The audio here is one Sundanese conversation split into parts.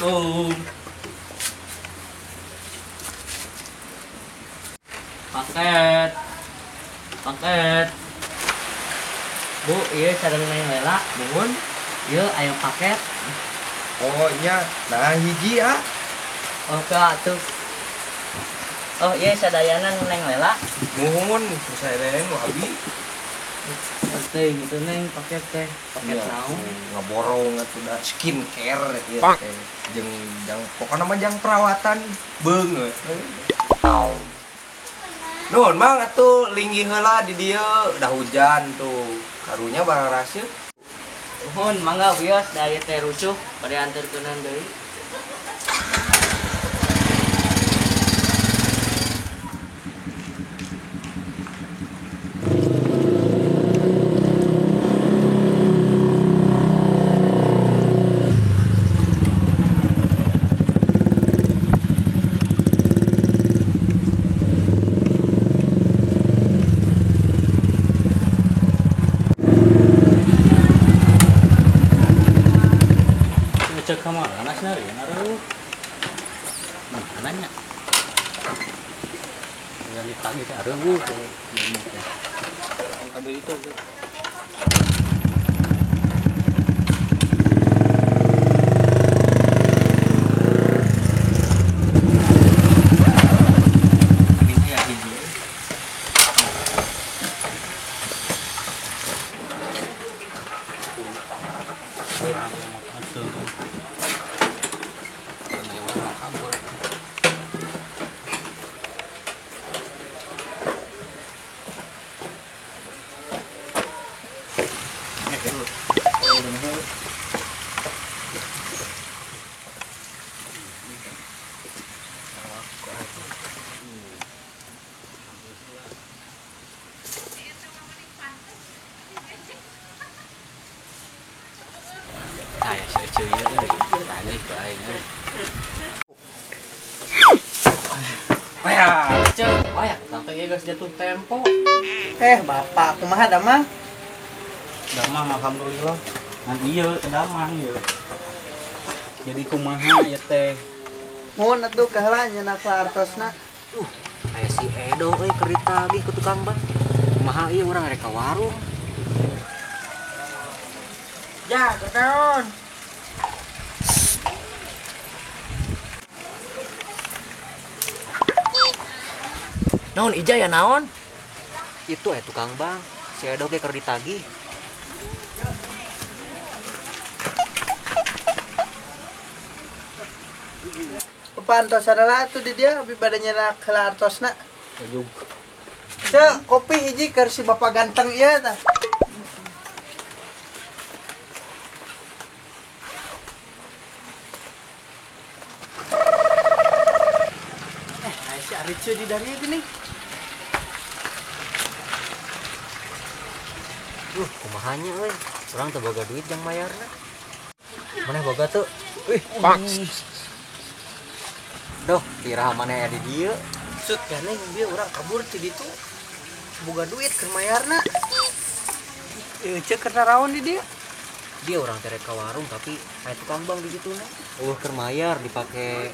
Assalamualaikum. Paket. Paket. Bu, iya sareng Neng Lela, nuhun. Ieu aya paket. Oh iya, nah hiji ah. Oh, atuh. Oh iya sadayana Neng Lela. Nuhun, saya nu abi. Teh gitu Neng paket teh, paket naon? Ngaborong atuh da skincare ieu teh. Jeung jang pokona mah jang perawatan beungeut. Nuhun mang atuh linggih heula di dieu, da hujan tuh. Karunya barang raseuh. Nuhun mangga wios da ieu teh rusuh bade anterkeunan deui. Cek kamar anak sih naruh mana nya yang ditagih ke areuh kabel itu. Jatuh tempo. Bapak kumaha damang? Damang alhamdulillah. Ngan ieu damang ieu. Jadi kumaha ieu teh? Mun atuh kaheula nyeuna artosna. Aya si Edo euy keur ditagih ku tukang ban. Kumaha ieu urang rek ka warung. Ya, kunaon? Naon ija ya naon? Itu tukang bang, si Edo ge keur ditagih. Bapak antos adalah atuh di dia abi bade nyenak heula artosna. Ceu, kopi hiji keur si bapak ganteng ieu tah. Si Arice di dari gini. Kumahanya euy. Urang teu boga duit jang mayarna. Maneh boga teu? Wih, Duh, iraha maneh aya di dieu. Sut ganeng bieu urang kabur ti ditu. Boga duit keur mayarna. Ieu keur naraon di dieu. Dia urang teh rek ka warung tapi aya tukang bang di dituna. Eueuh keur mayar dipake.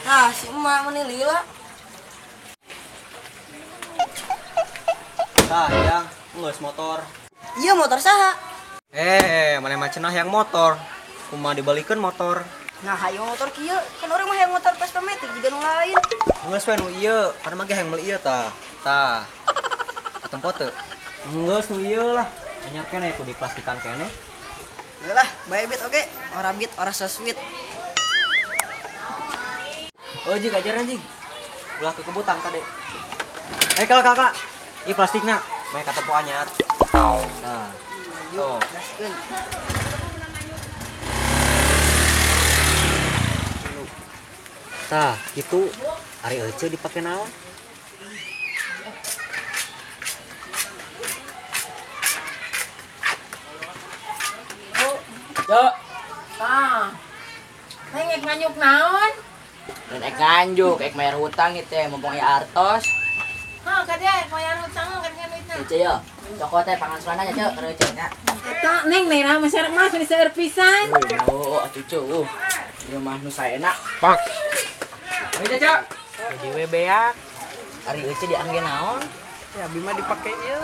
Nah, si emak meni lila. Tah, yang geus motor. Iya motor saha? Maneh mah cenah yang motor. Kumaha dibalikeun motor? Nah, hayo motor kieu, kan urang mah hayang motor Vespa Matic jiga nu lain. Geus we nu ieu, kan mah ge hayang meuli ieu tah. Tah. Katempo teu? Geus nu ieu lah. Anyar keneh ku diplastikan keneh. Lah, bae bit oge, ora bit ora so sweet. Oh, jig ajaran jig. Ulah ke kebutang tadi. Kalau kakak. Ini plastikna, meh katempo anyar. Nah. Oh. Tah, kitu ari euceu dipake naon? Yo. Tah. Neng ek nganyuk naon? Dan ek nganjuk, ek bayar hutang ieu teh mumpung aya artos. Hah, ka dia ek bayar hutang kan kan duitna. Ceu yo. Cokot teh pangansulanna nya ceu, keur ceu nya. Eta neng neng mah seueur mah seueur pisan. Oh, atuh ceu. Ieu mah nu saena. Pak. Ayo ceu. Jadi we beak. Ari euceu diangge naon? Ya abi mah dipake ieu.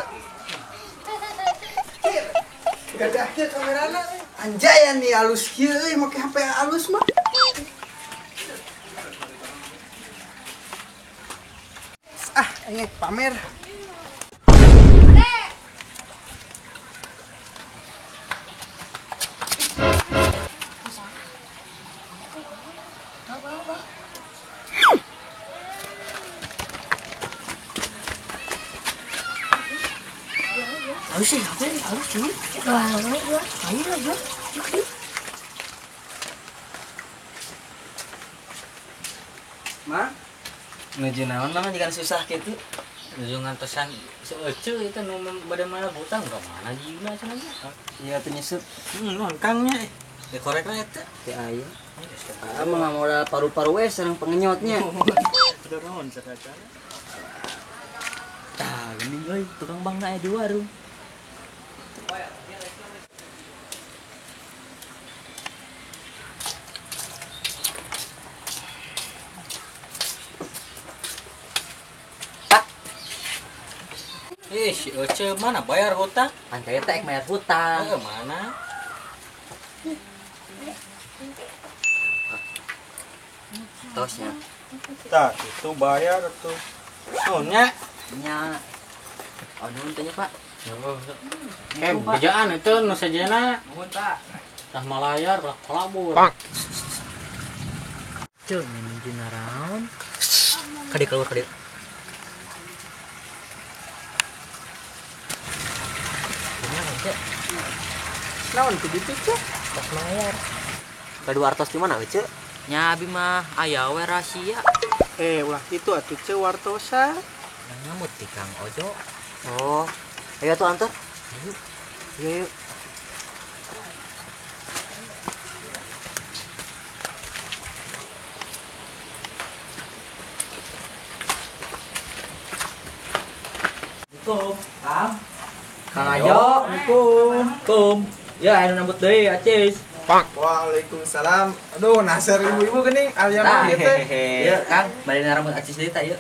Gadah teh kamerana. Anjay nih alus kieu euy make HP alus mah. Ah, engek pamer. Halus sih, aku ini halus cuy. Ayo lah, yuk. Yuk. Ma, nuju naon mah jika susah gitu. Nuju ngantosan seuceu itu nu bade mana hutang ka mana jiuna cenah nya. Iya teh nyesep. Nuhun Kang nya. Dikorekna eta. Teh aya. Ah mah modal paru-paru we sareng pengenyotnya. Udah naon sakacana. Tah, geuning euy, tukang bangna aya di warung. Eh, si Ece mana bayar hutang? Pantai teh ek bayar hutang. Mana? Tosnya. Tah, itu bayar tuh. Oh, nya. Nya. Oh, nuhun teh nya, Pak. Eh, bejaan itu nu sajena. Nuhun, Pak. Tah malayar lah kolabur. Ceu, nuju naraon? Kade keluar kade. Naon teh ditu ceu? Tos mayar. Kadua artos di mana ceu? Nya abi mah aya we rahasia. Eh, ulah kitu atuh ceu wartosa. Ngamut ti Kang Ojo. Oh, ayo atuh antar. Ayo. Ayo, ayo. Assalamualaikum, Kang. Kang Ajo, Assalamualaikum. Ya, anu nambut deui, Acis. Waalaikumsalam. Aduh, nasar ibu-ibu geuning alian ieu teh. Ieu, Kang, bade narambut Acis deui tah ieu.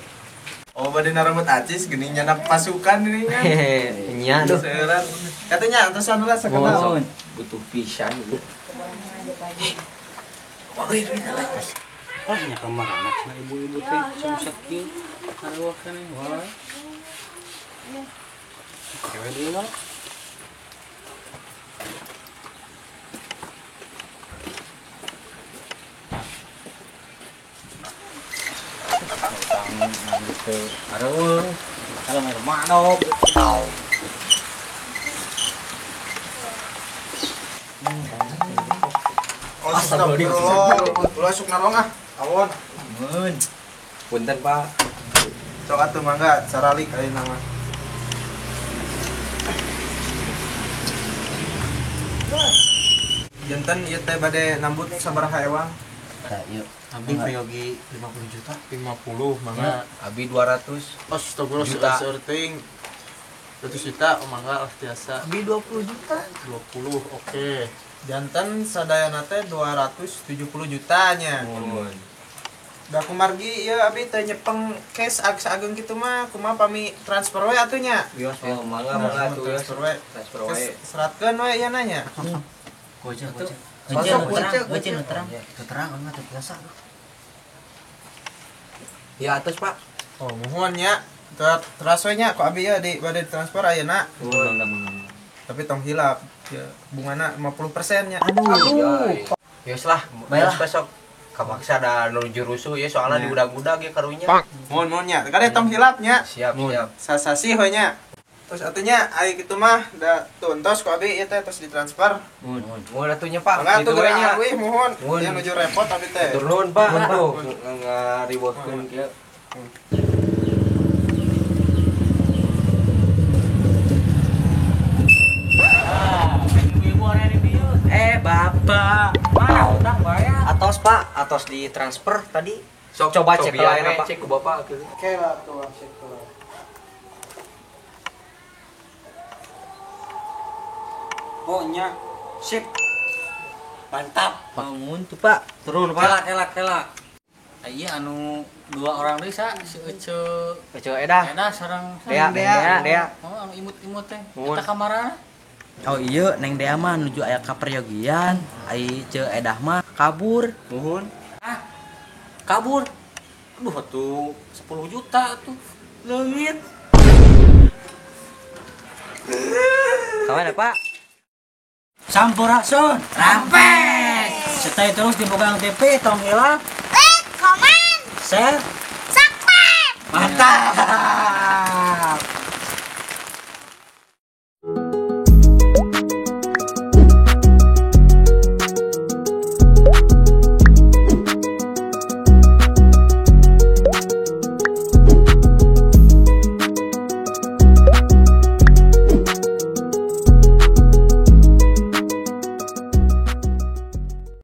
Oh, bade narambut Acis geuning nyanak pasukan geuning kan. Nya aduh. Seueuran. Katanya antosan heula sakedap. Butuh pisan ieu. Ah, nya kamarana cenah ibu-ibu teh susah kieu. Sarua keneh wae. Kewe deui lah. Aduh, kalau main manok. Astagfirullah. Ulah sok narong ah. Awon. Mun. Punten, Pak. Sok atuh mangga saralik ayeuna mah. Janten ieu teh bade nambut sabaraha ewang? Tah ieu. Abi priyogi 50 juta. 50 mangga. Abi 200. Astagfirullah Juta. seueur teuing. 100 juta oh mangga lah tiasa. Abi 20 juta. 20 oke. Janten sadayana teh 270 jutanya. Mun. Da kumargi ieu abi teh nyepeng cash saageng kitu mah kumaha pami transfer we atuh nya. Wios, oh, mangga mangga atuh transfer we. Transfer wae. Seratkeun we ieu nanya. Goceng, goceng. Masuk, Goceng, goceng, goceng, terang. Terang mah teu biasa. Ya atas, Pak. Oh, muhun nya. Teras we nya ku abi ieu di bade transfer ayeuna. Mangga mangga. Tapi tong hilap ya, bungana 50% nya. Aduh. Wios lah, Baiklah. besok kapaksa da nuju rusuh ya soalnya diudag-udag ya karunya. Muhun muhun nya. Kade tong hilap nya. Siap, siap. Sasasi we nya. Terus atunya ai kitu mah da tuntos ku abi ieu teh terus ditransfer. Mun. Mun atuh nya, Pak. Mangga atuh Gitu we nya. geura wih muhun. Muhun. Ya nuju repot abi teh. Atur nuhun, Pak. Tuh ngariweuhkeun kieu. Eh, Bapak. Atos Pak, atos ditransfer tadi. Sok coba cek cobian lain we, apa. Cek ku bapak gitu. Oke lah tuh cek lah. Oh nya. Sip. Mantap. Bangun tuh, Pak. Turun Pak. Kelak kelak kelak. Iya anu dua orang deui sa si Ece Ece Edah. Edah sareng Dea, Dea, Dea. Oh anu imut-imut teh. Muhun. Eta kamarana. Oh iya, Neng Dea mah nuju aya kaperyogian, ai Ceu Edah mah kabur. Muhun. Ah. Kabur. Aduh atuh 10 juta tuh. Leungit. Kamana Pak? Sampurasun. Rampes. Stay terus di Bogang TV, tong hilap. Like, comment, Share. subscribe. Mantap.